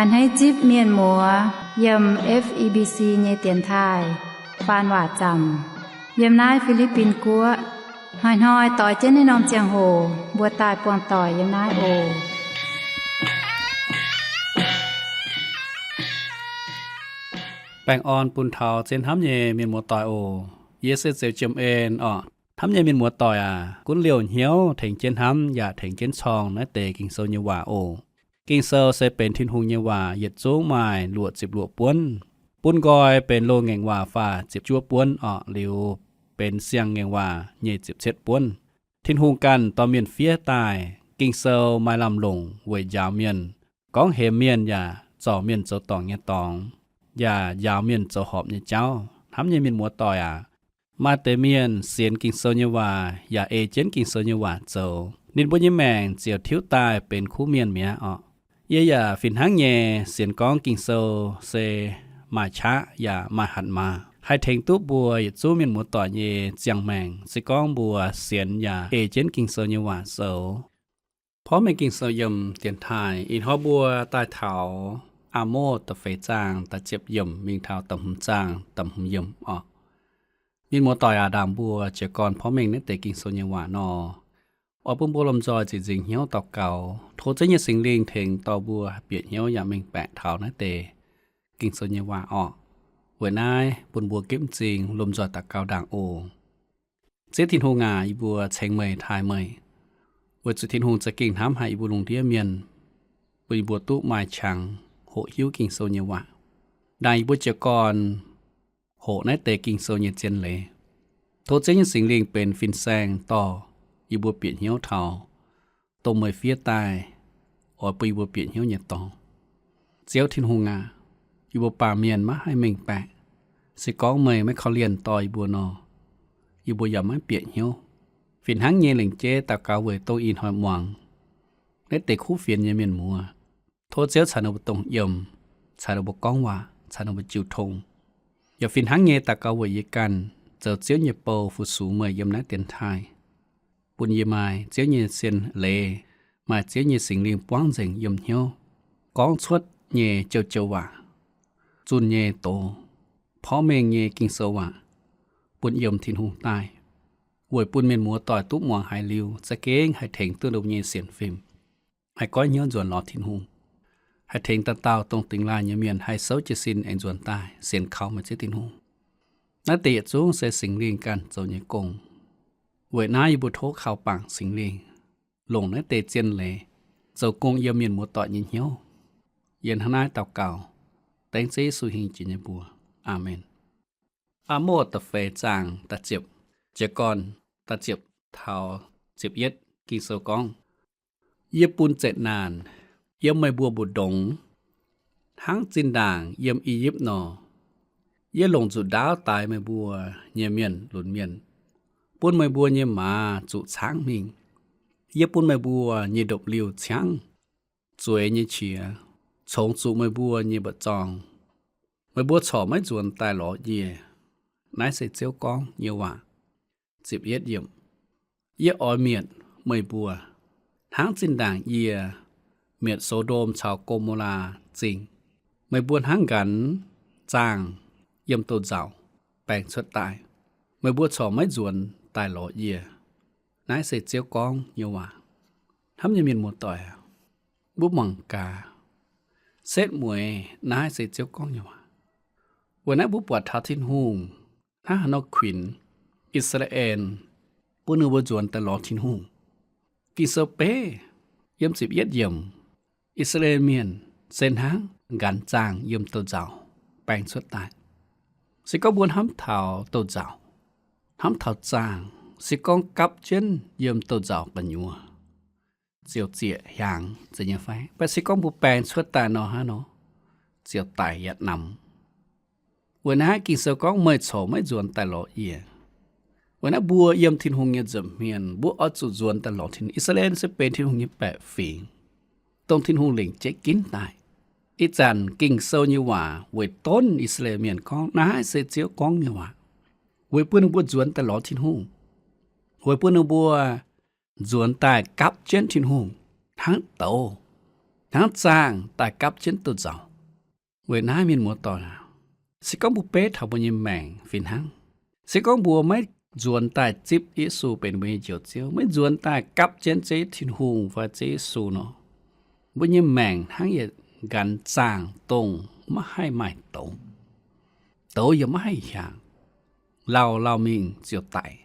A'hneiv zipv mienh muoz yiem F E B C nyei dienx taaih faan waac zaamc yiem naaiv Fi^li^bin Guoqv. Hnoi-hnoi doix jienv naaiv norm ziangh hoc mbuo daaih buangh doic yiem naaiv oc. Baengh orn bun taux zien hnamv nyei mienh muoz-doic oc. Yie se Zeux Jiem En orqc. Hnamv nyei mienh muoz-doic aac, gunv liouh hnyouv tengx jienv hnamv yaac tengx jienv corng naaiv deix Ging-Sou nyei waac oc. Ging-Sou se benx Tin-Hungh nyei waac, yietc zungv maaih luoqc ziepc luoqc buonv. Bun nqoi benx loz-ngaengc waac faah ziepc juov buonv orqc, liuz benx siang-ngaengc waac nyei ziepc cietv buonv. Tin-Hungh ganh dorh mienh fiev daaih. Ging-Sou maaih lamh longc weic njaaux mienh, gorngv hemx mienh yaac zorc mienh zoux dorngc nyei dorngx, yaac njaaux mienh zoux horpc nyei jauv. Hnamv nyei mienh muoz-doic aac, maaih deix mienh sienx Ging-Sou nyei waac yaac ei jienv Ging-Sou nyei waac zoux, ninh mbuo nyei maengc ziouc tiuv daaih benx kuv mienh mi'aqv orqc. Yie yaac fih hnangv nyei sienx gorngv Ging-Sou se maaih qaqv yaac maaih hatc maaz, haih tengx duqv mbuo yietc zungv mienh muoz-doic nyei ziangh maengc, se gorngv mbuo sienx yaac ei jienv Ging-Sou nyei waac zoux. Porv mengh Ging-Sou yiem dienx taaih ih hnoi mbuo daaih taux Aa^motv da'feix zaang da'ziepc yiemc mingh taux da'hmz zaang da'hmz yiemc orqc. Mienh muoz-doic aac, ndaangc mbuo jiez gorn porv mengh naaiv deix Ging-Sou nyei waac nor, oix bun mbuo lomh nzoih ziec nzingc hnyouv daux gaux, tov Ziouv nyei Singx Lingh tengx dorh mbuo bieqc hnyouv yaac mengh baeqc taux naaiv deix Ging-Sou nyei waac orqc. Weic naaiv bun mbuo ginv m'zing lomh nzoih daux gaux ndaangc oc. Ziouv Tin-Hungh aac, yie mbuo ceng meih taaih meih, weic zuqc Tin-Hungh za'gengh hnamv haic yie mbuo lungh ndiev mienh, bun yie mbuo duqv maaih qangx hoqc hiuv Ging-Sou nyei waac. Ndaangc yie mbuo jiez gorn hoqc naaiv deix Ging-Sou nyei zien leiz, tov Ziouv nyei Singx Lingh benx fin-saeng dorh yie mbuo bieqc hnyouv taux dongh meih fiev daaih oix bun yie mbuo bieqc hnyouv nyei dorngx. Ziouv Tin-Hungh aac, yie mbuo baamh mienh maiv haih mengh baeqc. Se gorngv meih maiv korv-lienh dorh yie mbuo nor, yie mbuo yaac maiv bieqc hnyouv. Fih hnangv nyei lengc jeiv daux gaux weic dongh ih hnoi muangx naaiv deix kuv fienx nyei mienh muoz. Tov Ziouv caux ninh mbuo dongh yiem, caux ninh mbuo gorngv waac, caux ninh mbuo jiu tong. Yaac fih hnangv nyei daux gaux weic yie ganh zoux Ziouv nyei bou fu-sux meih yiem naaiv dienx taaih, bun yie maaih Ziouv nyei zien leiz, maaih Ziouv nyei Singx Lingh buangv nzengc yiem hnyouv, gorngv cuotv nyei joux-joux waac, zunh nyei doz, porv mengh nyei Ging-Sou waac, bun yiem Tin-Hungh daaih, weic bun mienh muoz-doic duqv muangx haiz liuz za'gengh haih tengx duqv ninh mbuo nyei sienx fim, haih goiv hnyouv nzuonx lorz Tin-Hungh, haih tengx dauh dauh dongh dingx laaih nyei mienh haih souv jiez sin aengx nzuonx daaih sienx kaux meih Ziouv Tin-Hungh. Naaiv deix yietc zungv se Singx Lingh ganh zoux nyei gong. Weic naaiv yie mbuo tov kaux bangc Singx Lingh longc naaiv deix zien leiz zoux gong yiem mienh muoz-doic nyei hnyouv. Yie hnangv naaiv daux gaux, dengv Ziouv Yesu hingh jiex nyei mbuox. Aamen. Aa^motv da'feix zaang da'ziepc, jiez gorn da'ziepc taux ziepc yietv Ging-Sou gorngv, Yie bun zeqc naanc yiem meih mbuo mbu'ndongx, hnangv zinh ndaangc yiem I^yipv nor. Yie longc nzuqc ndaauv daix meih mbuo nyei mienh lunx mienh, bun meih mbuo nyei maaz zuqc caangv mingh. Yie bun meih mbuo nyei ndopv-liuh ciangv zueiz nyei qiex, congx zuqc meih mbuo nyei mba'zorng. Meih mbuo corc maiv nzuonx daaih lorz yie. Naaiv se Ziouv gorngv nyei waac. Yie oix mietc meih mbuo, hnangv zinh ndaangc yie mietc So^ndom caux Go^mo^laa Zingh. Meih mbuo hnangv nqanx zaangh yiem douz-nzauc baengh cuotv daaih. Meih mbuo corc maiv nzuonx daaih lorz yie. Naaiv se Ziouv gorngv nyei waac. Hnamv nyei mienh muoz-doic, mbuo mangc gaax, setv mueiz naaiv se Ziouv gorngv nyei waac. Weic naaiv mbuo buatc taux Tin-Hungh hnangv haaix nor kuinx I^saa^laa^en, bun ninh mbuo nzuonx daaih lorz Tin-Hungh. Ging-Sou beiv yiem ziepc yietv yiemc, I^saa^laa^en Mienh se hnangv nqanx zaangh yiem douz-nzauc baengh cuotv daaih. Se gorngv mbuo hnamv taux douz-nzauc, hnamv taux zaangh, se gorngv gapv jienv yiem douz-nzauc gu'nyuoz, ziouc zieqc hiaangx zeiz nyei fai? Mv baac se gorngv mbuo baengh cuotv daaih nor hnangv nor, ziouc daic yaac namx. Weic naaiv Ging-Sou gorngv, Meih corc maiv nzuonx daaih lorz yie. Weic naaiv mbuo yiem Tin-Hungh nyei nza'hmien, mbuo oix zuqc nzuonx daaih lorz Tin-Hungh. I^saa^laa^en se benx Tin-Hungh nyei baeqc fingx, dongh Tin-Hungh lengc jeiv ginv daaih. Ih zanc Ging-Sou nyei waac weic donv I^saa^laa^en Mienh gorngv, naaiv se Ziouv gorngv nyei waac, weic bun ninh mbuo nzuonx daaih lorz Tin-Hungh, weic bun ninh mbuo nzuonx daaih gapv jienv Tin-Hungh hnangv douz. hnangv zaangh daaih gapv jienv duqv nzauh. Weic naaiv mienh muoz-doic aac, se gorngv mbuo beiv taux mbuo nyei maengc fih hnangv, se gorngv mbuo maiv nzuonx daaih zipv Yesu benx mbuo nyei Njoux Ziouv, maiv nzuonx daaih gapv jienv Ziouv Tin-Hungh fai Ziouv Yesu nor, mbuo nyei maengc hnangv yietc nqanx zaangh dongh maiv haih maaih douz. Douz yaac maiv haih hiaangx, lauh lauh mingh ziouc daic.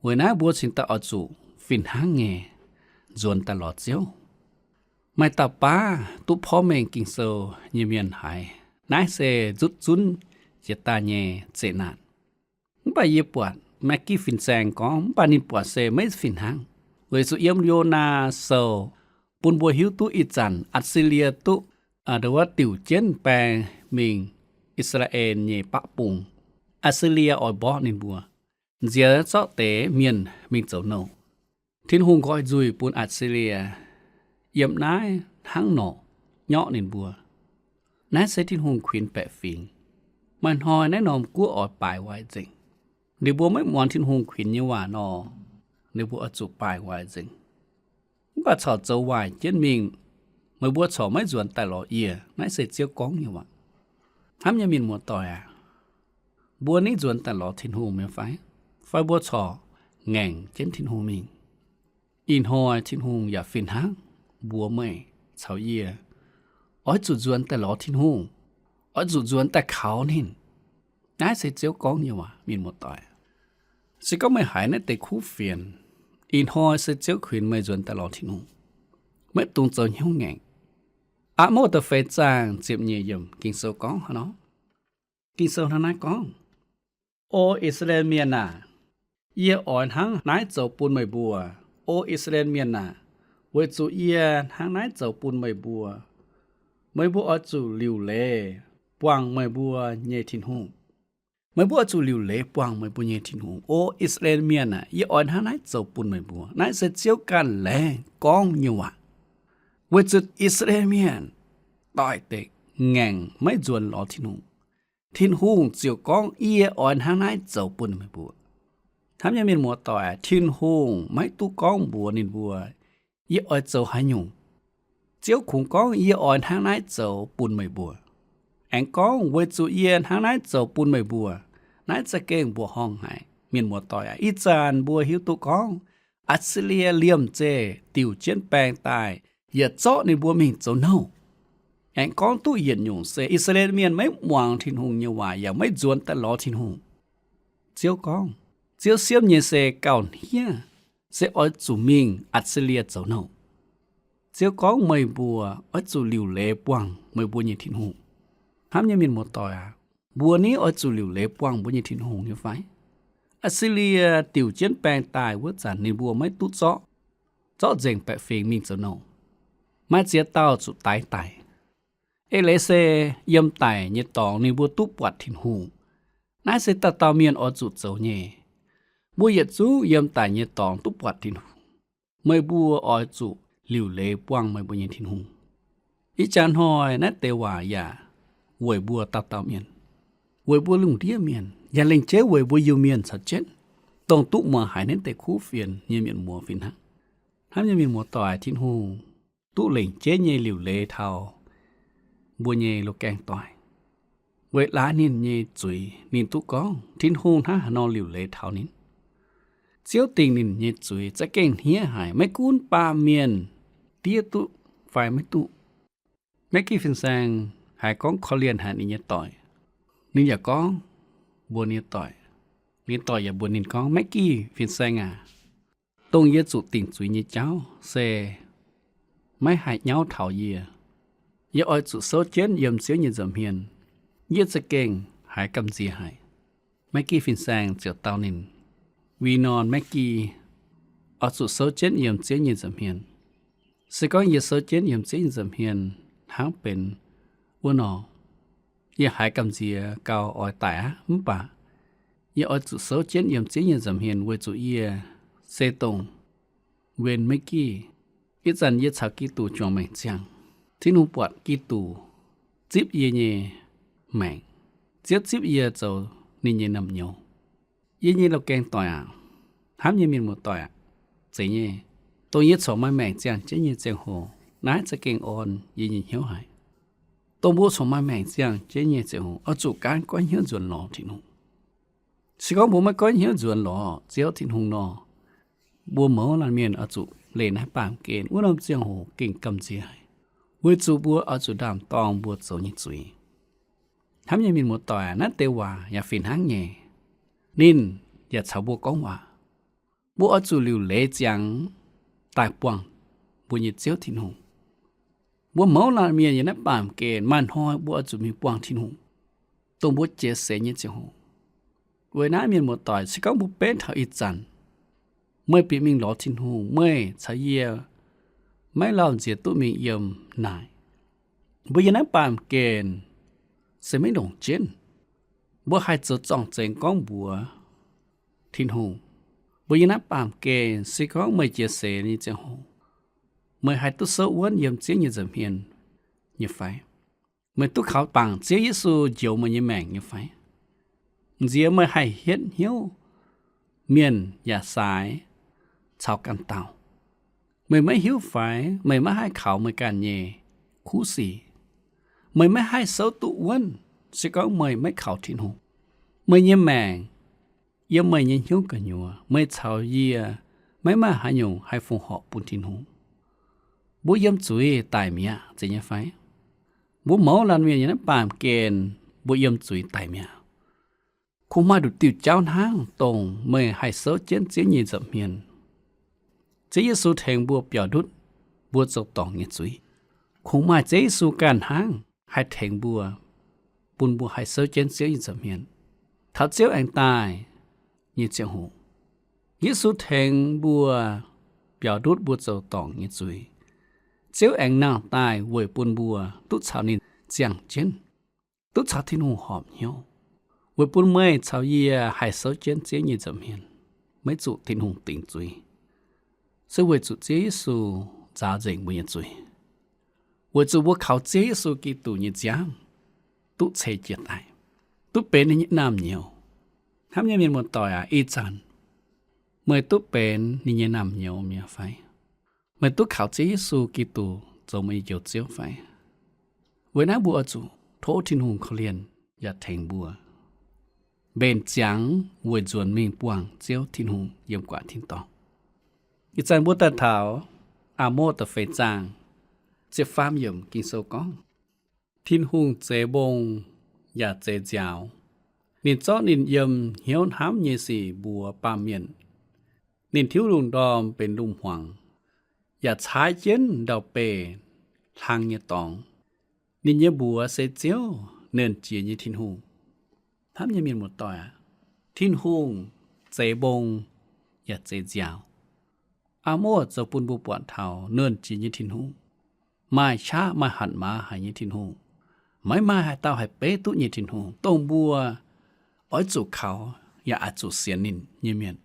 Weic naaiv mbuo cingx daaih oix zuqc fih hnangv nyei nzuonx daaih lorz Ziouv. Maaih dauh baav duqv porv mengh Ging-Sou nyei mienh haiz naaiv se nzutv zunv jiex daaih nyei zeqc naanc. Mv baac yie buatc Maggie fin-saeng gorngv, mv baac ninh buatc se maiv fih hnangv, weic zuqc yiem Yonaa Sou bun mbuo hiuv duqv ih zanc Atc^si^lie duqv, aa, ndo wuov diuc jienv baeng mingh I^saa^laa^en nyei baqv bung. Atc^si^lie oix mborqv ninh mbuo, nziex zorqv deix mienh mingh zoux nouh. Tin-Hungh nqoi nzuih bun Atc^si^lie yiem naaiv hnangv nor nyorqv ninh mbuo. Naaiv se Tin-Hungh kuinx baeqc fingx. Maaih hnoi naaiv norm guoqv oix baaix waaic nzengc. Ninh mbuo maiv muangx Tin-Hungh kuinx nyei waac nor, ninh mbuo oix zuqc baaix waaic nzengc. Mv baac corc zoux waaic jienv mingh, meih mbuo corc maiv nzuonx daaih lorz yie. Naaiv se Ziouv gorngv nyei waac. Hnamv nyei mienh muoz-doic aac, mbuo niv nzuonx daaih lorz Tin-Hungh mi'aqv fai? Fai mbuo corc ngaengc jienv Tin-Hungh mingh? Ih hnoi Tin-Hungh yaac fih hnangv mbuox meih caux yie, oix zuqc nzuonx daaih lorz Tin-Hungh, oix zuqc nzuonx daaih kaux ninh. Naaiv se Ziouv gorngv nyei waac, mienh muoz-doic. Se gorngv meih haiz naaiv deix kuv fienx, ih hnoi se Ziouv kuinx meih nzuonx daaih lorz Tin-Hungh, maiv dungx zoux hnyouv ngaengc. Aa^motv da'feix zaang ziepc nyeic yiemc Ging-Sou gorngv haaix nor? Ging-Sou hnangv naaiv gorngv, O I^saa^laa^en Mienh aac, yie oix hnangv naaiv zoux bun meih mbuo. O I^saa^laa^en Mienh aac, weic zuqc yie hnangv naaiv zoux bun meih mbuo, meih mbuo oix zuqc liuc leiz buangh meih mbuo nyei Tin-Hungh. Meih mbuo oix zuqc liuc leiz buangh meih mbuo nyei Tin-Hungh. O I^saa^laa^en Mienh aac, yie oix hnangv naaiv zoux bun meih mbuo. Naaiv se Ziouv ganh laengz gorngv nyei waac. Weic zuqc I^saa^laa^en Mienh doix-dekc ngaengc maiv nzuonx lorz Tin-Hungh, Tin-Hungh ziouc gorngv, Yie oix hnangv naaiv zoux bun meih mbuo. Hnamv nyei mienh muoz-doic, Tin-Hungh maiv duqv gorngv mbuox ninh mbuo, Yie oix zoux haaix nyungc. Ziouv kungx gorngv, Yie oix hnangv naaiv zoux bun meih mbuo. Aengx gorngv, Weic zuqc yie hnangv naaiv zoux bun meih mbuo. Naaiv za'gengh mbuoqc horngh haic, mienh muoz-doic aac. Ih zanc mbuo hiuv duqv gorngv, Atc^si^lie liemh zeih diuc jienv baeng daaih, yietc zorqv ninh mbuo mingh zoux nouh. Aengx gorngv duqv yietc nyungc se I^saa^laa^en Mienh maiv muangx Tin-Hungh nyei waac yaac maiv nzuonx daaih lorz Tin-Hungh. Ziouv gorngv, Ziouv siemv nyei se gauh hniev, se oix zuqc mingh Atc^si^lie zoux nouh. Ziouv gorngv, Meih mbuo oix zuqc liuc leiz buangh meih mbuo nyei Tin-Hungh. Hnamv nyei mienh muoz-doic aac, mbuo niv oix zuqc liuc leiz buangh mbuo nyei Tin-Hungh nyei fai? Atc^si^lie diuc jienv baeng daaih wuov zanc ninh mbuo maiv duqv zorqv, zorqv nzengc baeqc fingx mingh zoux nouh. Maaih ziex dauh zuqc daix daic. Eix leiz se yiem daic nyei dorngx ninh mbuo duqv buatc Tin-Hungh. Naaiv se dauh dauh mienh oix zuqc zoux nyei. Mbuo yietc zungv yiem daic nyei dorngx duqv buatc Tin-Hungh. Meih mbuo oix zuqc liuc leiz buangh meih mbuo nyei Tin-Hungh. Ih jaax hnoi naaiv deix waac yaac weic mbuo dauh dauh mienh, weic mbuo lungh ndiev mienh, yaac lengc jeiv weic mbuo Iu-Mienh caux jienv, dongh duqv muangx haiz naaiv deix kuv fienx nyei mienh muoz fih hnangv. Hnamv nyei mienh muoz-doic, Tin-Hungh duqv lengc jeiv nyei liuc leiz taux mbuo nyei loz-gaeng doic. Weic laaix ninh nyei zuiz, ninh duqv gorngv Tin-Hungh hnangv haaix nor liuc leiz taux ninh. Ziouv dingc ninh nyei zuiz za'gengh hniev haic, maiv gunv baamh mienh diev duqv fai maiv duqv. Maggie fin-saeng haiz gorngv korv-lienh haic ninh nyei doic, ninh yaac gorngv mbuox ninh nyei doic. Ninh nyei doic yaac mbuox ninh gorngv, Maggie fin-saeng aac, dongh yie zuqc dingc zuiz nyei jauv se maiv haih nyauv taux yie. Yie oix zuqc souv jienv yiem Ziouv nyei nza'hmien, yie za'gengh haiz gamh nziex haic. Maggie fin-saeng ziouc dau ninh, Wee Norn Maggie, oix zuqc souv jienv yiem Ziouv nyei nza'hmien. Se gorngv yie souv jienv yiem Ziouv nyei nza'hmien hnangv benx wuov nor, yie haiz gamh nziex gau oix daic aqv. Mv baac yie oix zuqc souv jienv yiem Ziouv nyei nza'hmien weic zuqc yie se dongh Wen Maggie. Ih zanc yie caux Giduc juangc maengc ziangh. Tin-Hungh buatc Giduc zipv yie nyei maengc. Ziouv zipv yie zoux ninh nyei naamh nyouz. Yie nyei loz-gaeng doic aac, hnamv nyei mienh muoz-doic aac, zeiz nyei, dongh yie corc maaih maengc ziangh jienv nyei ziangh hoc, Naaiv za'gengh orn yie nyei hnyouv haic. Dongh mbuo corc maaih maengc ziangh jienv nyei ziangh hoc, oix zuqc gaanv goiv hnyouv nzuonx lorz Tin-Hungh. Se gorngv mbuo maiv goiv hnyouv nzuonx lorz Ziouv Tin-Hungh nor, mbuo mouz laanh mienh oix zuqc leih naaiv baamh gen wuov norm ziangh hoc gengh gamh nziex haic, weic zuqc mbuo oix zuqc ndaam-dorng mbuo zoux nyei zuiz. Hnamv nyei mienh muoz-doic, naaiv deix waac yaac fih hnangv nyei. Ninh yaac caux mbuo gorngv waac. Mbuo oix zuqc liuc leiz ziangx daaih buangh mbuo nyei Ziouv Tin-Hungh. Mbuo mouz laanh mienh yiem naaiv baamh gen maaih hnoi mbuo oix zuqc mingh buangh Tin-Hungh, dongh mbuo jiex seix nyei ziangh hoc. Weic naaiv mienh muoz-doic, se gorngv mbuo betv taux ih zanc, meih bieqc mingh lorz Tin-Hungh, meih caux yie maiv lauh nziex duqv mingh yiem naaic. Mbuo yiem naaiv baamh gen se maiv longc jienv. Mbuo haih zoux zorng-zengx gorngv mbuox Tin-Hungh, mbuo yiem naaiv baamh gen se gorngv meih jiex seix nyei ziangh hoc, meih haih duqv souv wuonv yiem Ziouv nyei nza'hmien nyei fai? Meih duqv kaux bangc Ziouv Yesu njoux meih nyei maengc nyei fai? Nziex meih haih hietv hnyouv mienh yaac saaix caux ganh dauh. Meih maiv hiuv fai meih maiv haih kaux meih ganh nyei kuv sic? Meih maiv haih souv duqv wuonv se gorngv meih maiv kaux Tin-Hungh. Meih nyei maengc yiem meih nyei hnyouv gu'nyuoz, meih caux yie maiv maaih haaix nyungc haih fongc horc bun Tin-Hungh. Mbuo yiem zuiz daic mi'aqv, zeiz nyei fai? Mbuo mouz laanh mienh yiem naaiv baamh gen, mbuo yiem zuiz daic mi'aqv. Kungx maaih nduqc diuh jauv hnangv, dongh meih haih souv jienv Ziouv nyei nza'hmien. Ziouv Yesu tengx mbuo biaux ndutv mbuo zoux dorngc nyei zuiz. Kungx maaih Ziouv Yesu ganh hnangv haih tengx mbuo, bun mbuo haih souv jienv Ziouv nyei nza'hmien taux Ziouv aengx daaih nyei ziangh hoc. Yesu tengx mbuo biaux ndutv mbuo zoux dorngc nyei zuiz. Ziouv aengx nangh daaih weic bun mbuo duqv caux ninh ziangh jienv, duqv caux Tin-Hungh horpc hnyouv, weic bun meih caux yie haih souv jienv Ziouv nyei nza'hmien, maiv zuqc Tin-Hungh dingc zuiz. Se weic zuqc Ziouv Yesu nzaaux nzengc mbuo nyei zuiz, weic zuqc mbuo kaux Ziouv Yesu Giduc nyei nziaamv duqv ceix jiez daic, duqv benx ninh nyei naamh nyouz. Hnamv nyei mienh muoz-doic aac, ih zanc meih duqv benx ninh nyei naamh nyouz mi'aqv fai? Meih duqv kaux Ziouv Yesu Giduc zoux meih nyei Njoux Ziouv fai? Weic naaiv mbuo oix zuqc tov Tin-Hungh korv-lienh yaac tengx mbuo mbenc ziangx weic nzuonx mingh buangh Ziouv Tin-Hungh yiem gu'nguaaic tin-dorngh. Ih zanc mbuo daaih taux Aa^motv da'feix zaang ziepc faam yiemc Ging-Sou gorngv, Tin-Hungh zeix mbong yaac zeix nziaaux. Ninh zorqv ninh yiem hnyouv hnamv nyei sic mbuox baamh mienh. Ninh tiuv lungh ndorm benx lungh hmuangx, yaac caaiv jienv ndau-beih hlang nyei dorngx. Ninh nyei mbuox se Ziouv, nernh jiex nyei Tin-Hungh. Hnamv nyei mienh muoz-doic aac, Tin-Hungh zeix mbong yaac zeix nziaaux. Aa^motv zoux bun mbuo buatc taux nernh jiex nyei Tin-Hungh, maaih qaqv maaih hatc maaz haic nyei Tin-Hungh, maiv maaih haaix dauh haih beiv duqv nyei Tin-Hungh, dongh mbuo oix zuqc kaux yaac oix zuqc sienx ninh nyei mienh,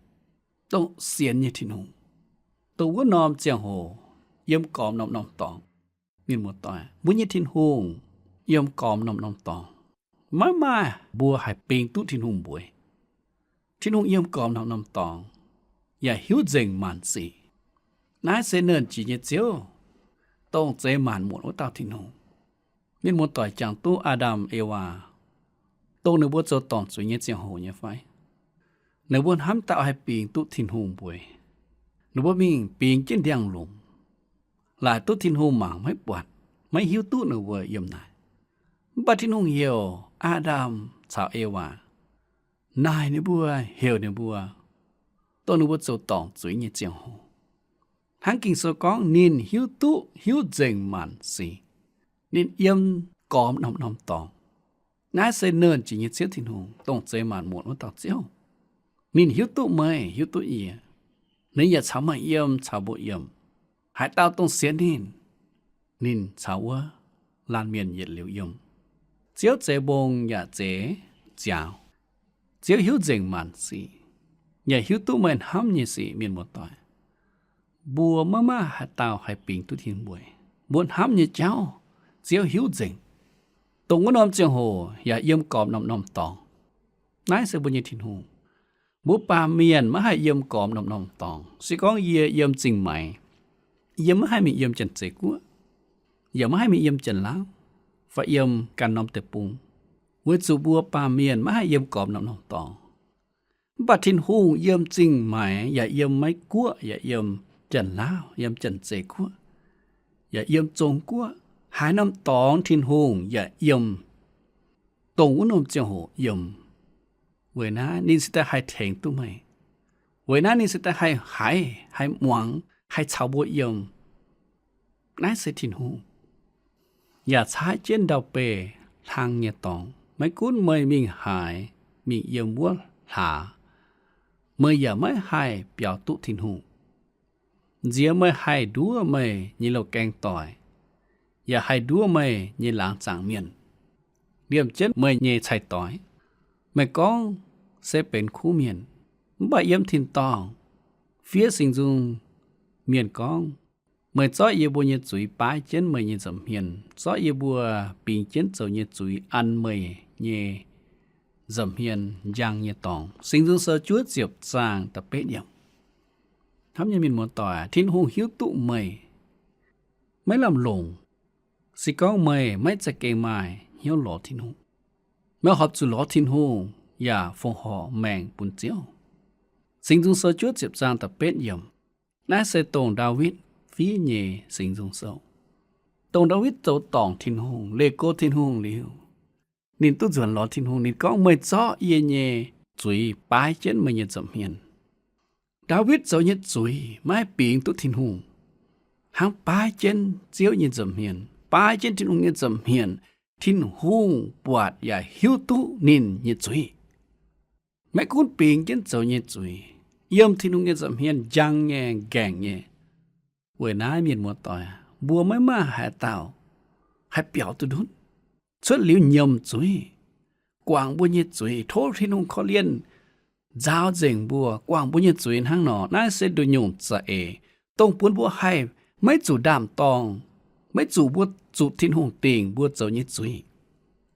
dongh sienx nyei Tin-Hungh. Dongh wuov norm ziangh hoc yiem gormx norm-norm dorngx. Mienh muoz-doic, mbuo nyei Tin-Hungh yiem gormx norm-norm dorngx. Maiv maaih mbuo haih bingx duqv Tin-Hungh mbueiz. Tin-Hungh yiem gormx norm-norm dorngx, yaac hiuv nzengc maanc sic. Naaiv se nernh jiex nyei Ziouv, dongh zeix maanc muotc wuov dauh Tin-Hungh. Mienh muoz-doic, jangx duqv Aa^ndam Ewaa, dongh ninh mbuo zoux dorngc zuiz nyei ziangh hoc nyei fai? Ninh mbuo hnamv dauh haih bingx duqv Tin-Hungh mbueiz. Ninh mbuo mingh bingx jienv ndiangx-lomc, laaic duqv Tin-Hungh mangc maiv buatc, maiv hiuv duqv ninh mbuo yiem naaic. Mv baac Tin-Hungh heuc Aa^ndam caux Ewaa, naaic ninh mbuo, heuc ninh mbuo, dongh ninh mbuo zoux dorngc zuiz nyei ziangh hoc. Hnangv Ging-Sou gorngv, ninh hiuv duqv hiuv nzengc maanc sic. Ninh yiem gormx norm-norm dorngx. Naaiv se nernh jiex nyei Ziouv Tin-Hungh, dongh zeix maanc muotc wuov dauh Ziouv. Ninh hiuv duqv meih, hiuv duqv yie. Ninh yaac caux meih yiem, caux mbuo yiem. Haaix dauh dongh sienx ninh, ninh caux wuov laanh mienh yietc liuz yiem. Ziouv zeix mbong yaac zeix nziaaux. Ziouv hiuv nzengc maanc sic, yaac hiuv duqv meih hnamv nyei sic, mienh muoz-doic. Mbuo maiv maaih haaix dauh haih bingx duqv Tin-Hungh mbueiz. Mbuo hnamv nyei jauv, Ziouv hiuv nzengc. Dongh wuov norm ziangh hoc yaac yiem gormx norm-norm dorngx. Naaiv se mbuo nyei Tin-Hungh. Mbuo baamh mienh maiv haih yiem gormx norm-norm dorngx. Se gorngv yie yiem Zingh Maix, yie maiv haih mingh yiem Janx-Zeiz Guoqv. yaac maiv haih mingh yiem Janx-Laauv fai yiem ganh norm deic-bung, weic zuqc mbuo baamh mienh maiv haih yiem gormx norm-norm dorngx. Mv baac Tin-Hungh yiem Zingh Maix yaac yiem Meiv Guoqv, yaac yiem Janx-Laauv, yiem Janx-Zeiz Guoqv, yaac yiem Zong Guoqv, haaix norm dorngx Tin-Hungh yaac yiem, dongh wuov norm ziangh hoc yiem. Weic naaiv ninh se daaih haih tengx duqv meih. Weic naaiv ninh se daaih haih haiz, haih muangx, haih caux mbuo yiem. Naaiv se Tin-Hungh yaac caaiv jienv ndau-beih hlang nyei dorngx. Maiv gunv meih mingh haaix, mingh yiem wuov hlaax, meih yaac maiv haih biaux duqv Tin-Hungh. Nziex meih haih nduov meih nyei loz-gaeng doic, yaac haih nduov meih nyei laangz zaangc mienh, liemh jienv meih nyei cai-doix. Meih gorngv se benx kuv mienh, mv baac yiem tin-dorngh fiev singx nzung mienh gorngv, meih zorqv yie mbuo nyei zuiz baaix jienv meih nyei nza'hmien, zorqv yie mbuo bingx jienv zoux nyei zuiz an meih nyei nza'hmien njang nyei dorngx. Singx Nzung Sou juov ziepc zaang da'betv yiemc. Hnamv nyei mienh muoz-doic, Tin-Hungh hiuv duqv meih maiv lamh longc. Se gorngv meih maiv za'gengh maaih hnyouv lorz Tin-Hungh, meih horpc zuqc lorz Tin-Hungh yaac fongc horc maengc bun Ziouv. Singx Nzung Sou juov ziepc zaang da'betv yiemc. Naaiv se dongh Ndaawitv fiev nyei Singx Nzung Sou. Dongh Ndaawitv zoux dorngc Tin-Hungh, leih go Tin-Hungh liuz, ninh duqv nzuonx lorz Tin-Hungh. Ninh gorngv, meih zorqv yie nyei zuiz baaix jienv meih nyei nza'hmien. Ndaawitv zoux nyei zuiz maiv haih bingx duqv Tin-Hungh, hnangv baaix jienv Ziouv nyei nza'hmien, baaix jienv Tin-Hungh nyei nza'hmien, Tin-Hungh buatc yaac hiuv duqv ninh nyei zuiz. Maiv gunv bingx jienv zoux nyei zuiz, yiem Tin-Hungh nyei nza'hmien njang nyei, gaengh nyei. Weic naaiv mienh muoz-doic, mbuo maiv maaih haaix dauh haih biaux duqv ndutv. Cuotv liuz nyiemc zuiz, guangc mbuo nyei zuiz, tov Tin-Hungh korv-lienh nzaaux nzengc mbuo, guangc mbuo nyei zuiz hnangv nor. Naaiv se nduqc nyungc za'eix, dongh bun mbuo haih maiv zuqc ndaam-dorng, maiv zuqc mbuo zuqc Tin-Hungh dingc mbuo zoux nyei zuiz.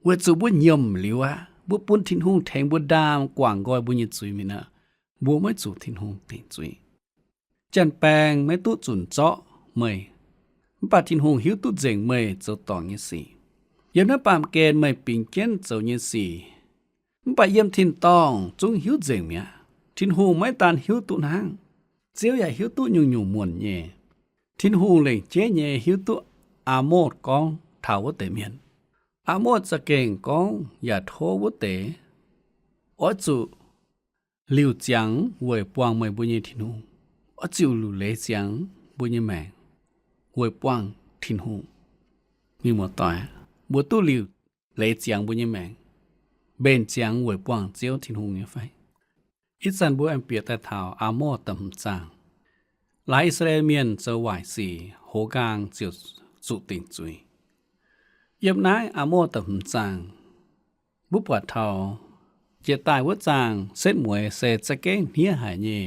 Weic zuqc mbuo nyiemc liuz aqv, mbuo bun Tin-Hungh tengx mbuo ndaam guangc nqoi mbuo nyei zuiz mingh aqv, mbuo maiv zuqc Tin-Hungh dingc zuiz. Janx-baeng maiv duqv zunc zorqv meih, mv baac Tin-Hungh hiuv duqv nzengc meih zoux dorngc nyei sic. Yiem naaiv baamh gen meih bingx jienv zoux nyei sic, mv baac yiem tin-dorngh zungv hiuv nzengc mi'aqv. Tin-Hungh maiv daan hiuv duqv hnangv, Ziouv yaac hiuv duqv nyungc-nyungc muonc nyei. Tin-Hungh lengc jeiv nyei hiuv duqv Aa^motv gorngv taux wuov deix mienh. Aa^motv za'gengh gorngv yaac tov wuov deix, oix zuqc liuc ziangx weic buangh meih mbuo nyei Tin-Hungh. Oix zuqc liuc leiz ziangx mbuo nyei maengc weic buangh Tin-Hungh. Mienh muoz-doic, mbuo duqv liuc leiz ziangx mbuo nyei maengc, mbenc ziangx weic buangh Ziouv Tin-Hungh nyei fai? Ih zanc mbuo aengx bieqc daaih taux Aa^morv da'hmz zaang. Laaix I^saa^laa^en Mienh zoux waaic sic, hoz nqaang ziouc zuqc dingc zuiz. Yiem naaiv Aa^morv da'hmz zaang, mbuo buatc taux jiex daaih wuov zaang setv mueiz se za'gengh hniev haic nyei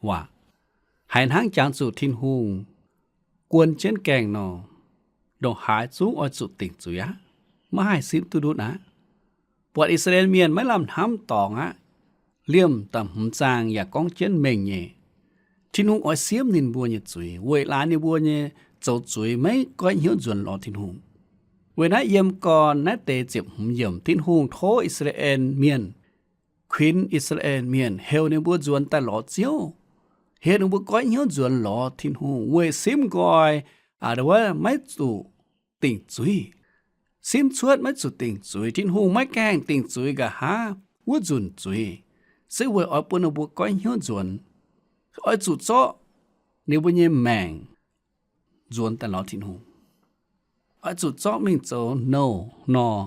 waac. Haiz hnangv jangx zuqc Tin-Hungh guon jienv gaengh nor, ndongc haaix zungv oix zuqc dingc zuiz aqv. Maiv haih simv duqv ndutv aqv. Buatc I^saa^laa^en Mienh maiv lamh hnamv dorngx aqv. Liemh da'hmz zaang yaac gorngv jienv mengh nyei, Tin-Hungh oix siemv ninh mbuo nyei zuiz, weic laaix ninh mbuo nyei zoux zuiz maiv goiv hnyouv nzuonx lorz Tin-Hungh. Weic naaiv yiem gorn naaiv deix ziepc hmz yiemc, Tin-Hungh tov I^saa^laa^en Mienh, kuinx I^saa^laa^en Mienh, heuc ninh mbuo nzuonx daaih lorz Ziouv, heuc ninh mbuo goiv hnyouv nzuonx lorz Tin-Hungh weic simv nqoi, aa, wuov maiv zuqc dingc zuiz. Simv cuotv maiv zuqc dingc zuiz, Tin-Hungh maiv gaengh dingc zuiz nqa'haav wuov nzunc zuiz, se weic oix bun ninh mbuo goiv hnyouv nzuonx, oix zuqc zorqv ninh mbuo nyei maengc nzuonx daaih lorz Tin-Hungh. Oix zuqc zorqv mingh zoux nouh nor,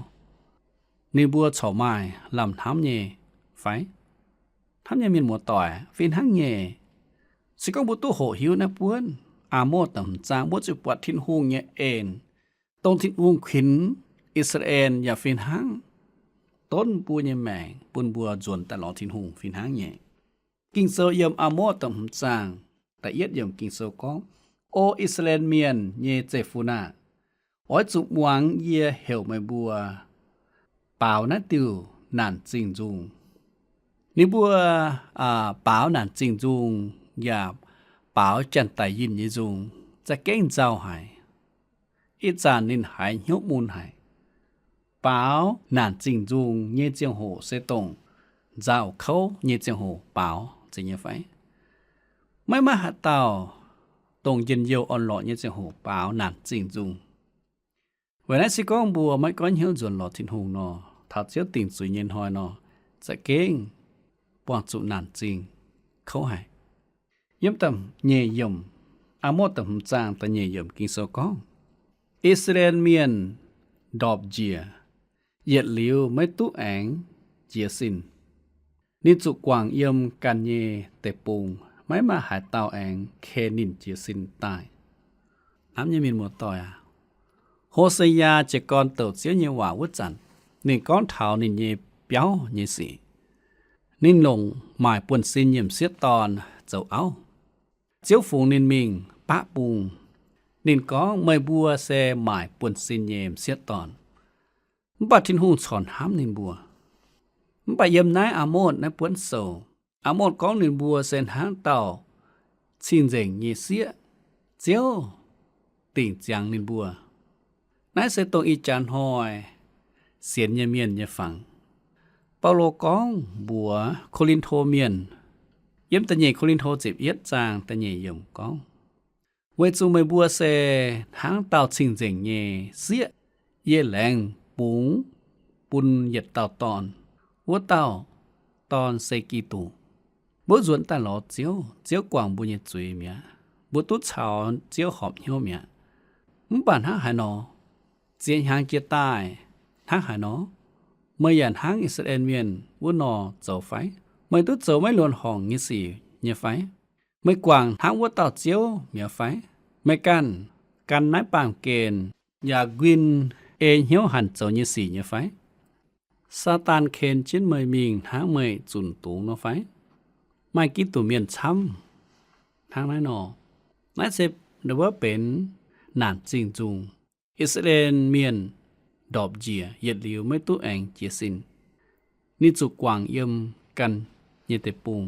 ninh mbuo corc maaih lamh hnamv nyei fai? Hnamv nyei mienh muoz-doic, fih hnangv nyei. Se gorngv mbuo duqv hoqc hiuv naaiv buonv Aa^morv da'hmz zaang, mbuo ziouc buatc Tin-Hungh nyei en dongh Tin-Hungh kuinx I^saa^laa^en yaac fih hnangv donv mbuo nyei maengc bun mbuo nzuonx daaih lorz Tin-Hungh fih hnangv nyei. Ging-Sou yiem Aa^morv da'hmz zaang da'yietv yiemc Ging-Sou gorngv, O I^saa^laa^en Mienh nyei zeiv-fun aah! Oix zuqc muangx yie heuc meih mbuo baaux naaiv diuh naanc zingh nzung. Ninh mbuo, aa, baaux naanc zingh nzung yaac baaux janx-daic yinh nyei nzung, za'gengh nzauh haic. Ih zanc ninh haiz hnyouv mun haic. Baaux naanc zingh nzungh nyei ziangh hoc se dongh nzauh kouv nyei ziangh hoc baaux, zeiz nyei fai? Maiv maaih haaix dauh dongh njien-youh orn-lorqc nyei ziangh hoc baaux naanc zingh nzungh. Weic naaiv se gorngv mbuo maiv goiv hnyouv nzuonx lorz Tin-Hungh nor, taux Ziouv dingc zuiz nyei hnoi nor, za'gengh buangh zuqc naanc zingh kouv haic. Yiem da'nyeic yiemc, Aa^motv da'hmz zaang da'nyeic yiemc Ging-Sou gorngv, I^saa^laa^en Mienh ndorpc njiec, yietc liuz maiv duqv aengx jiez sin. Ninh zuqc guangc yiem ganh nyei deic-bung, maiv maaih haaix dauh aengx ken ninh jiez sin daaih. Hnamv nyei mienh muoz-doic aac, Ho^se^yaa jiez gorn douc Ziouv nyei waac wuov zanc, ninh gorngv taux ninh nyei biauv nyei sic. Ninh longc maaic buonv-sin nyei m'sieqv dorn zoux auv. Ziouv fungx ninh mingh baqv bung. Ninh gorngv, Meih mbuo se maaic buonv-sin nyei m'sieqv dorn. Mv baac Tin-Hungh corc hnamv ninh mbuo. Mv baac yiem naaiv Aa^motv naaiv buonv sou, Aa^motv gorngv ninh mbuo se hnangv dauh cing-nzengc nyei sieqv. Ziouv dingc ziangx ninh mbuo. Naaiv se dongh ih jaax hnoi sienx nyei mienh nyei fangx. Baulo gorngv mbuox Ko^lin^to Mienh, yiem da'nyeic Ko^lin^to ziepc yietv zaang da'nyeic yiemc gorngv, Weic zuqc meih mbuo se hnangv dauh cing-nzengc nyei sieqv, yie laengz bungx bun yietc dauh dorn. Wuov dauh dorn se Giduc. Mbuo nzuonx daaih lorz Ziouv, Ziouv guangc mbuo nyei zuiz mi'aqv. Mbuo duqv caux Ziouv horpc hnyouv mi'aqv. Mv baac hnangv haaix nor, ziex hnyangx jiex daaih, hnangv haaix nor, meih yaac hnangv I^saa^laa^en Mienh wuov nor zoux fai? Meih duqv zoux maiv luonx horngc nyei sic nyei fai? Meih guangc hnangv wuov dauh Ziouv mi'aqv fai? Meih ganh gan naaiv baamh gen yaac nquin ei hnyouv hanc zoux nyei sic nyei fai? Saadaan ken jienv meih mingh hnangv meih zunc dungz nor fai? Maaih Giduc Mienh camv hnangv naaiv nor. Naaiv se wuov benx naanc zingh nzungh. I^saa^laa^en Mienh ndorpc njiec yietc liuz maiv duqv aengx jiez sin. Ninh zuqc guangc yiem ganh nyei deic-bung.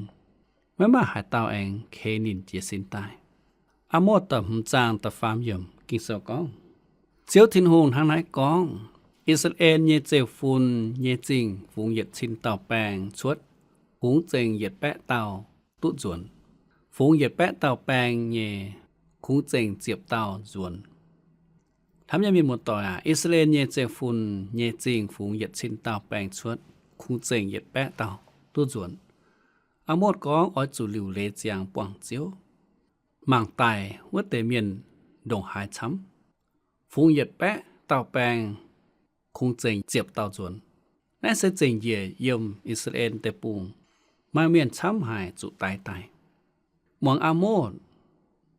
Maiv maaih haaix dauh aengx keix ninh jiez sin daaih. Aa^motv da'hmz zaang da'faam yiemc Ging-Sou gorngv, Ziouv Tin-Hungh hnangv naaiv gorngv, I^saa^laa^en nyei zeiv-fun nyei zingh fungx yietc cin dauh baeng cuotv, kungx zengc yietc baeqv dauh duqv nzuonx. Fungx yietc baeqv dauh baeng nyei, kungx zengc ziepc dauh nzuonx. Hnamv nyei mienh muoz-doic aac, I^saa^laa^en nyei zeiv-fun nyei zingh fungx yietc cin dauh baeng cuotv, kungx zengc yietc baeqv dauh duqv nzuonx. Aa^motv gorngv oix zuqc liuc leiz ziangx buangh Ziouv, mangc daic wuov deix mienh ndongc haaix camv. Fungx yietc baeqv dauh baeng, kungx zengc ziepc dauh nzuonx. Naaiv se zengc njiec yiem I^saa^laa^en Deic-Bung, maaih mienh camv haic zuqc daix daic. Muangx Aa^motv,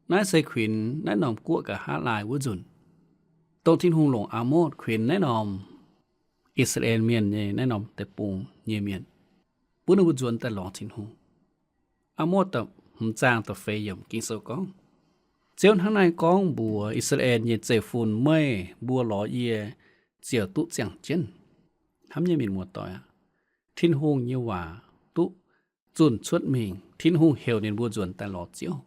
naaiv se kuinx naaiv norm guoqv nqa'haav laai wuov nzunc, dongh Tin-Hungh longc Aa^motv kuinx naaiv norm I^saa^laa^en Mienh nyei naaiv norm deic-bung nyei mienh, bun ninh mbuo nzuonx daaih lorz Tin-Hungh. Aa^motv da'hmz zaang da'feix yiemc Ging-Sou gorngv, Ziouv hnangv naaiv gorngv mbuox I^saa^laa^en nyei zeiv-fun, Meih mbuo lorz yie ziouc duqv ziangh jienv. Hnamv nyei mienh muoz-doic aac, Tin-Hungh nyei waac duqv zunh cuotv mingh. Tin-Hungh heuc ninh mbuo nzuonx daaih lorz Ziouv.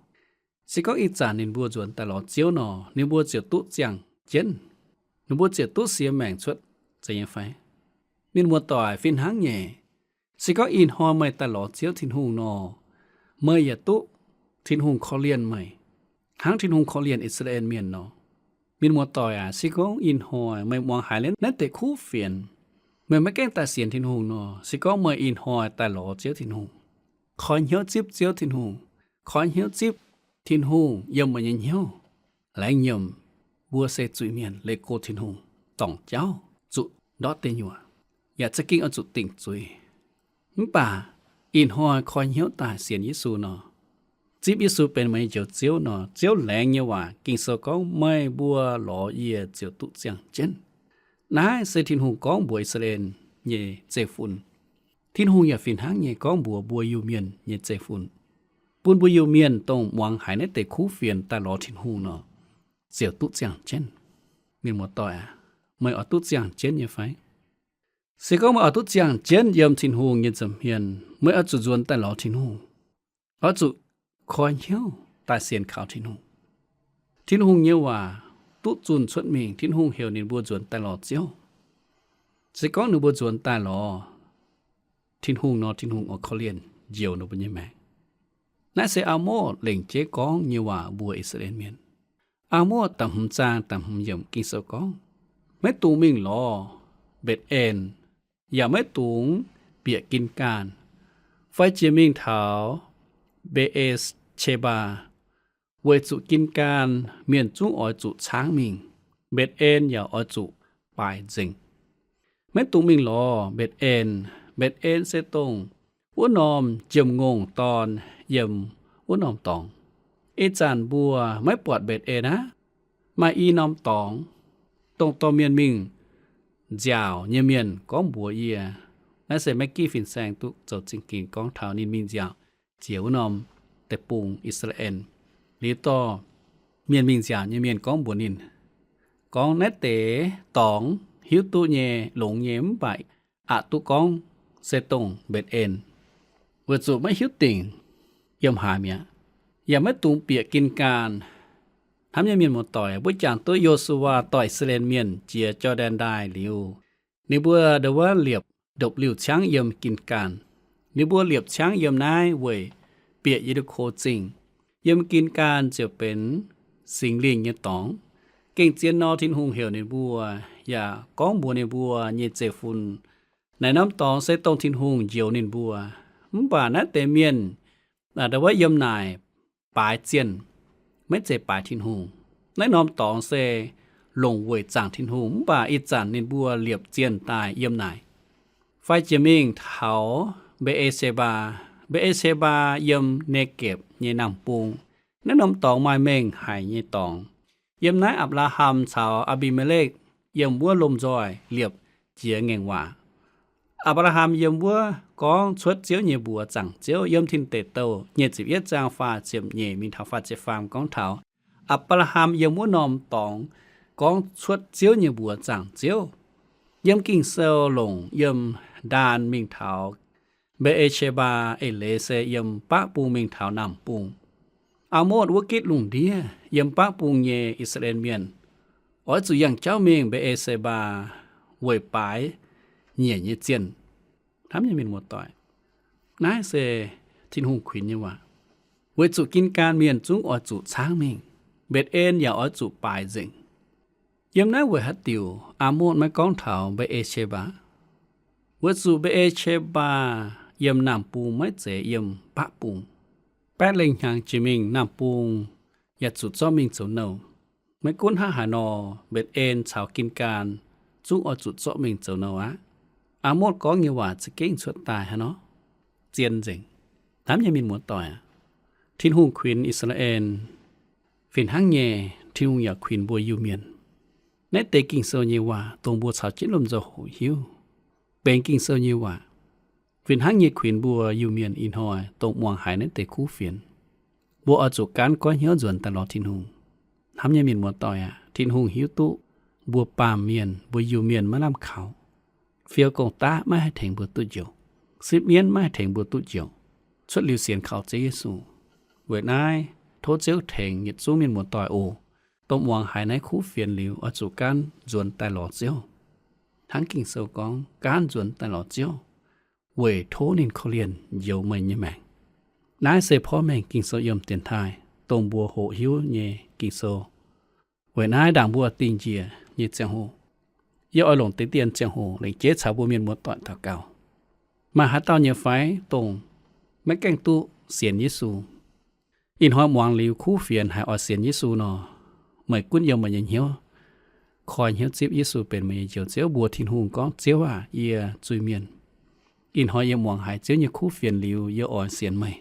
Se gorngv ih zanc ninh mbuo nzuonx daaih lorz Ziouv nor, ninh mbuo ziouc duqv ziangh jienv. Ninh mbuo ziouc duqv siex maengc cuotv, zeiz nyei fai? Mienh muoz-doic, fih hnangv nyei. Se gorngv ih hnoi meih daaih lorz Ziouv Tin-Hungh nor, meih yaac duqv Tin-Hungh korv-lienh meih, hnangv Tin-Hungh korv-lienh I^saa^laa^en Mienh nor. Mienh muoz-doic aac, se gorngv ih hnoi meih muangx haiz liuz naaiv deix kuv fienx, meih maiv gaengh daaih sienx Tin-Hungh nor, se gorngv meih ih hnoi daaih lorz Ziouv Tin-Hungh, koi hnyouv zipv Ziouv Tin-Hungh, koi hnyouv zipv Tin-Hungh yiem meih nyei hnyouv. Laengz nyiemc, mbuo se zuiz-mienh, leih go Tin-Hungh dorngc jauv, zuqc ndortv deic nyuoqc, yaac za'gengh oix zuqc dingc zuiz. Mv baac ih hnoi koi hnyouv daaih sienx Yesu nor, zipv Yesu benx meih nyei Njoux Ziouv nor, Ziouv laengz nyei waac Ging-Sou gorngv, Meih mbuo lorz yie ziouc duqv ziangh jienv. Naaiv se Tin-Hungh gorngv mbuox I^saa^laa^en nyei zeiv-fun. Tin-Hungh yaac fih hnangv nyei gorngv mbuox mbuo Iu-Mienh nyei zeiv-fun, bun mbuo Iu-Mienh dongh muangx haiz naaiv deix kuv fienx daaih lorz Tin-Hungh nor, ziouc duqv ziangh jienv. Mienh muoz-doic aac, meih oix duqv ziangh jienv nyei fai? Se gorngv meih oix duqv ziangh jienv yiem Tin-Hungh nyei nza'hmien, meih oix zuqc nzuonx daaih lorz Tin-Hungh, oix zuqc koi hnyouv daaih sienx kaux Tin-Hungh. Tin-Hungh nyei waac duqv zunh cuotv mingh, Tin-Hungh heuc ninh mbuo nzuonx daaih lorz Ziouv. Se gorngv ninh mbuo nzuonx daaih lorz Tin-Hungh nor, Tin-Hungh oix korv-lienh njoux ninh mbuo nyei maengc. Naaiv se Aa^motv lengc jeiv gorngv nyei waac mbuox I^saa^laa^en Mienh. Aa^motv da'hmz zaang da'hmz yiemc Ging-Sou gorngv, maiv dungx mingh lorz Mbetc^en, yaac maiv dungx bieqc Gin^gaanh, fai jiex mingh taux Mbe^e^qe^mbaa, weic zuqc Gin^gaanh mienh zungv oix zuqc caangv mingh, Mbetc^en yaac oix zuqc baaix nzengc. Maiv dungx mingh lorz Mbetc^en. Mbetc^en se dongh wuov norm jiem-ngongh dorn yiem wuov norm dorngx. Ih zanc mbuo maiv buatc Mbetc^en aqv. Maaih i norm dorngx, dongh dorh mienh mingh nziaauc nyei mienh gorngv mbuox yie, naaiv se Maggie fin-saeng duqv zoux zingh ginx gorngv taux ninh mingh nziaauc jiex wuov norm deic-bung I^saa^laa^en. Liuz dorh mienh mingh nziaauc nyei mienh gorngv mbuox ninh, gorngv naaiv deix dorngx hiuv duqv nyei, longx nyei, mv baac aqc duqv gorngv se dongh Mbetc^en, weic zuqc maiv hiuv dingc yiem haaix mi'aqv. Yaac maiv dungx bieqc Gin^gaanh. Hnamv nyei mienh muoz-doic, mbuo jangx duqv Yo^su^waa dorh I^saa^laa^en Mienh jiex Jor^ndaen Ndaaih liuz, ninh mbuo ndongc wuov liepc ndopv-liuh ciangv yiem Gin^gaanh. Ninh mbuo liepc ciangv yiem naaiv weic bieqc Ye^li^ko Zingh. Yiem Gin^gaanh ziouc benx Singx Lingh nyei dorngx. Gengh zien nor, Tin-Hungh heuc ninh mbuo yaac gorngv mbuox ninh mbuo nyei zeiv-fun, naaiv norm dorngx se dongh Tin-Hungh njoux ninh mbuo. Mv baac naaiv deix mienh ndongc wuov yiem naaic baaix zienh, maiv zeiz baaix Tin-Hungh. Naaiv norm dorngx se longc weic zaangc Tin-Hungh, mv baac ih zanc ninh mbuo liepc zienh daaih yiem naaic. Fai jiex mingh taux Mbe^e^qe^mbaa. Mbe^e^qe^mbaa yiem Ne^gepc nyei naamh bung. Naaiv norm dorngx maaih mengh haic nyei dorngx. Yiem naaiv Apc^laa^ham caux Aa^mbi^me^lekv yiem wuov lomh nzoih liepc jiex ngaengc waac. Apc^laa^ham yiem wuov gorngv cuotv Ziouv nyei mbuox zaangc Ziouv. Yiem Tin Deic Douh nyic ziepc yietv zaang faah ziepc nyeic mingh taux faah ziepc faam gorngv taux Apc^laa^ham yiem wuov norm dorngx gorngv cuotv Ziouv nyei mbuox zaangc Ziouv. Yiem Ging-Sou longc yiem Ndaan mingh taux Mbe^e^qe^mbaa, eix leiz se yiem baqv bung mingh taux naamh bung. Aa^motv wuov gitv lungh ndiev yiem baqv bung nyei I^saa^laa^en Mienh oix zuqc yangh jauv mingh Mbe^e^qe^mbaa weic baaix nyiec nyei zienh. Hnamv nyei mienh muoz-doic, naaiv se Tin-Hungh kuinx nyei waac. Weic zuqc Gin^gaan Mienh zungv oix zuqc caangv mingh, Mbetc^en yaac oix zuqc baaix nzengc. Yiem naaiv weic haaix diuc Aa^motv maiv gorngv taux Mbe^e^qe^mbaa? Weic zuqc Mbe^e^qe^mbaa yiem naamh bung maiv zeiz yiem baqv bung. Baeqv lengh hnyangx jiex mingh naamh bung yaac zuqc zorqv mingh zoux nouh. Maiv gunv hnangv haaix nor, Mbetc^en caux Gin^gaan zungv oix zuqc zorqv mingh zoux nouh aqv. Aa^motv gorngv nyei waac za'gengh cuotv daaih hnangv nor, zien nzengc. Hnamv nyei mienh muoz-doic aac, Tin-Hungh kuinx I^saa^laa^en fih hnangv nyei, Tin-Hungh yaac kuinx mbuo Iu-Mienh. Naaiv deix Ging-Sou nyei waac dongh mbuo caux jienv lomh nzoih hoqc hiuv, benx Ging-Sou nyei waac fih hnangv nyei kuinx mbuo Iu-Mienh ih hnoi dongh muangx haiz naaiv deix kuv fienx. Mbuo oix zuqc gaanv goiv hnyouv nzuonx daaih lorz Tin-Hungh. Hnamv nyei mienh muoz-doic aac, Tin-Hungh hiuv duqv mbuo baamh mienh, mbuo Iu-Mienh maiv lamh kaux. Fiou gong-daqv maiv haih tengx mbuo duqv njoux. Sipv mienv maiv haih tengx mbuo duqv njoux. Cuotv liuz sienx kaux Ziouv Yesu. Weic naaiv tov Ziouv tengx yietc zungv mienh muoz-doic oc, dongh muangx haiz naaiv kuv fienx liuz oix zuqc gaanv nzuonx daaih lorz Ziouv. Hnangv Ging-Sou gorngv, gaanv nzuonx daaih lorz Ziouv, weic tov ninh korv-lienh njoux meih nyei maengc. Naaiv se porv mengh Ging-Sou yiem dienx taaih, dongh mbuo hoqc hiuv nyei Ging-Sou. Weic naaiv ndaangc mbuo dingh njiec nyei ziangh hoc, yie oix longc deix dien ziangh hoc lengc jeiv caux mbuo mienh muoz-doic daux gaux. Maaih haaix dauh nyei fai dongh maiv gaengh duqv sienx Yesu? Ih hnoi muangx liuz kuv fienx haiz oix sienx Yesu nor, meih gunv yiem meih nyei hnyouv koi hnyouv zipv Yesu benx meih nyei Njoux Ziouv, mbuox Tin-Hungh gorngv, Ziouv aac, yie zuiz-mienh. Ih hnoi yie muangx haiz Ziouv nyei kuv fienx liuz, yie oix sienx meih.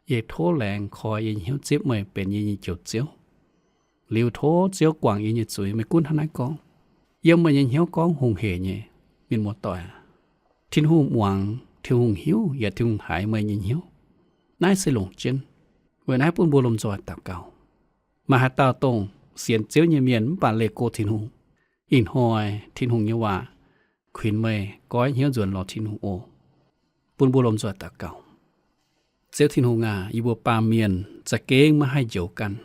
Yie tov laengz koi yie nyei hnyouv zipv meih benx yie nyei Njoux Ziouv. Liuz tov Ziouv guangc yie nyei zuiz. Meih gunv hnangv naaiv gorngv, yiem meih nyei hnyouv gorngv hungh hec nyei. Mienh muoz-doic aac, Tin-Hungh muangx, Tin-Hungh hiuv, yaac Tin-Hungh haiz meih nyei hnyouv. Naaiv se longc jienv. Weic naaiv bun mbuo lomh nzoih daux gaux. Maaih haaix dauh dongh sienx Ziouv nyei mienh mv baac leih go Tin-Hungh, ih hnoi Tin-Hungh nyei waac kuinx meih goiv hnyouv nzuonx lorz Tin-Hungh oc. Bun mbuo lomh nzoih daux gaux. Ziouv Tin-Hungh aac, yie mbuo baamh mienh za'gengh maiv haih njoux ganh.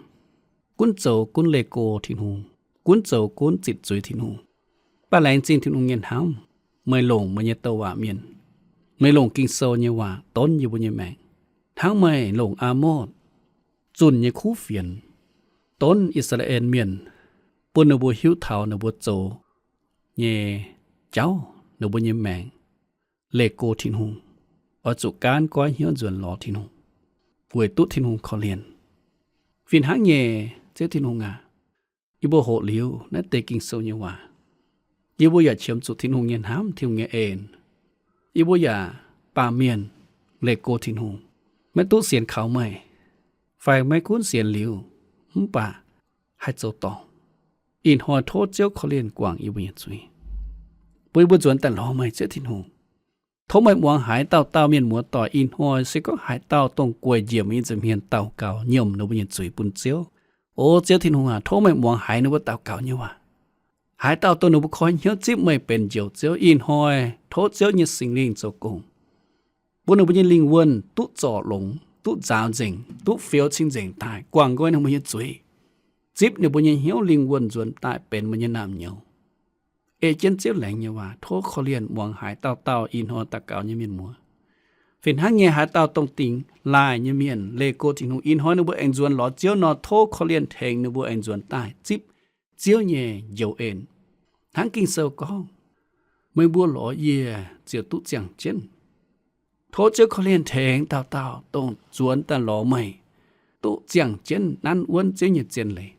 Gunv zoux gunv leih go Tin-Hungh. gunv zoux gunv zitc zuiz Tin-Hungh. Mv baac laengz zingh Tin-Hungh nyei hnamv, meih longc meih nyei douc waac mienh, meih longc Ging-Sou nyei waac donv yie mbuo nyei maengc, hnangv meih longc Aamotv zunh nyei kuv fienx donv I^saa^laa^en Mienh, bun ninh mbuo hiuv taux ninh mbuo zoux nyei jauv, ninh mbuo nyei maengc leih go Tin-Hungh, oix zuqc gaanv goiv hnyouv nzuonx lorz Tin-Hungh, weic duqv Tin-Hungh korv-lienh. Fih hnangv nyei, Ziouv Tin-Hungh aac, yie mbuo hoqc liuz naaiv deix Ging-Sou nyei waac, yie mbuo yaac qiemx zuqc Tin-Hungh nyei hnamv, Tin-Hungh nyei en. Yie mbuo yaac baamh mienh leih go Tin-Hungh, maiv duqv sienx kaux meih, fai maiv gunv sienx liuz mv baac haih zoux dorngc. Ih hnoi tov Ziouv korv-lienh guangc yie mbuo nyei zuiz, bun yie mbuo nzuonx daaih lorz meih, Ziouv Tin-Hungh. Tov meih muangx haiz dauh dauh mienh muoz-doic ih hnoi se gorngv haaix dauh dongh gueic njiec mingh nyei nza'hmien daux gaux nyiemc ninh mbuo nyei zuiz bun Ziouv. O Ziouv Tin-Hungh aac, tov meih muangx haiz ninh mbuo daux gaux nyei waac. Haaix dauh dongh ninh mbuo koi hnyouv zipv meih benx Njoux Ziouv, ih hnoi tov Ziouv nyei Singx Lingh zoux gong, bun ninh mbuo nyei lingh wuonh duqv zorc longx, duqv nzaaux nzengc, duqv fioux cing-nzengc daaih, guangc nqoi ninh mbuo nyei zuiz, zipv ninh mbuo nyei hnyouv lingh wuonh nzuonx daaih benx meih nyei naamh nyouz. Ei jienv Ziouv laengz nyei waac, tov korv-lienh muangx haiz dauh dauh ih hnoi daux gaux nyei mienh muoz. Fih hnangv nyei, haaix dauh dongh dingc laaih nyei mienh leih go Tin-Hungh, ih hnoi ninh mbuo aengx nzuonx lorz Ziouv nor, tov korv-lienh tengx ninh mbuo aengx nzuonx daaih zipv Ziouv nyei njoux en. Hnangv Ging-Sou gorngv, meih mbuo lorz yie ziouc duqv ziangh jienv. Tov Ziouv korv-lienh tengx dauh dauh dongh nzuonx daaih lorz meih duqv ziangh jienv nanv wuonv Ziouv nyei zien leiz.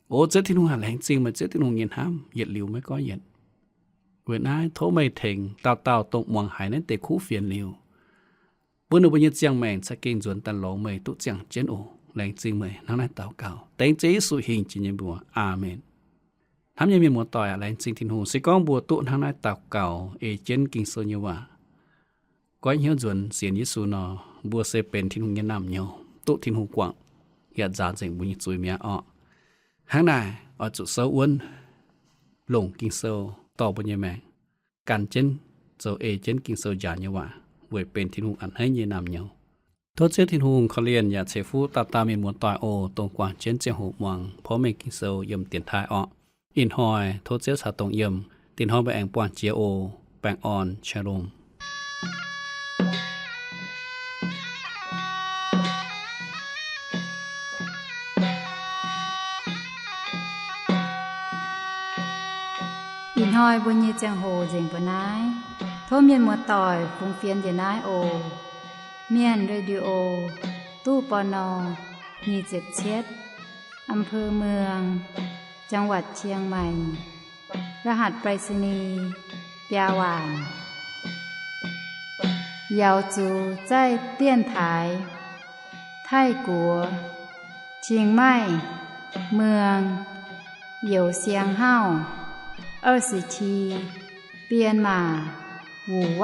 O Ziouv Tin-Hungh aac, laengz zingh meih, Ziouv Tin-Hungh nyei hnamv yietc liuz maiv goiv yienc. Weic naaiv tov meih tengx dauh dauh dongh muangx haiz naaiv deix kuv fienx liuz, bun ninh mbuo nyei ziangh maengc za'gengh nzuonx daaih lorz meih duqv ziangh jienv oc. Laengz zingh meih. Hnangv naaiv daux gaux dengv Ziouv Yesu hingh jiex nyei mbuox. Aamen. Hnamv nyei mienh muoz-doic aac, laengz zingh Tin-Hungh. Se gorngv mbuo duqv hnangv naaiv daux gaux ei jienv Ging-Sou nyei waac, goiv hnyouv nzuonx sienx Yesu nor, mbuo se benx Tin-Hungh nyei naamh nyouz, duqv Tin-Hungh guangc, yaac nzaaux nzengc mbuo nyei zuiz mi'aqv orqc. Hnangv naaic, oix zuqc souv wuonv, longc Ging-Sou dorh mbuo nyei maengc, gan jienv zoux ei jienv Ging-Sou njaaix nyei waac, weic benx Tin-Hungh a'hneiv nyei naamh nyouz. Tov Ziouv Tin-Hungh korv-lienh yaac ceix fuqv dauh dauh mienh muoz-doic oc, dongh guangc jienv ziangh hoc muangx porv mengh Ging-Sou yiem dienx taaih orqc. Ih hnoi tov Ziouv caux dongh yiem. Dinh hnoi mbuo aengx buangh jiex oc. Baengh orn, Shalom. Ih hnoi mbuo nyei ziangh hoc nzengc mbuo naaiv. Tov mienh muoz-doic fungx fienx njiec naaiv oc. Mienh Radio, ตู้ ปณ. nyic ziepc cietv, อำเภอเมือง จังหวัดเชียงใหม่ รหัสไปรษณีย์ biaa waanc. 瑶族在电台 ไทกัว Chiang Mai เมือง Yeu Siang Hau 二十七 Myanmar 五万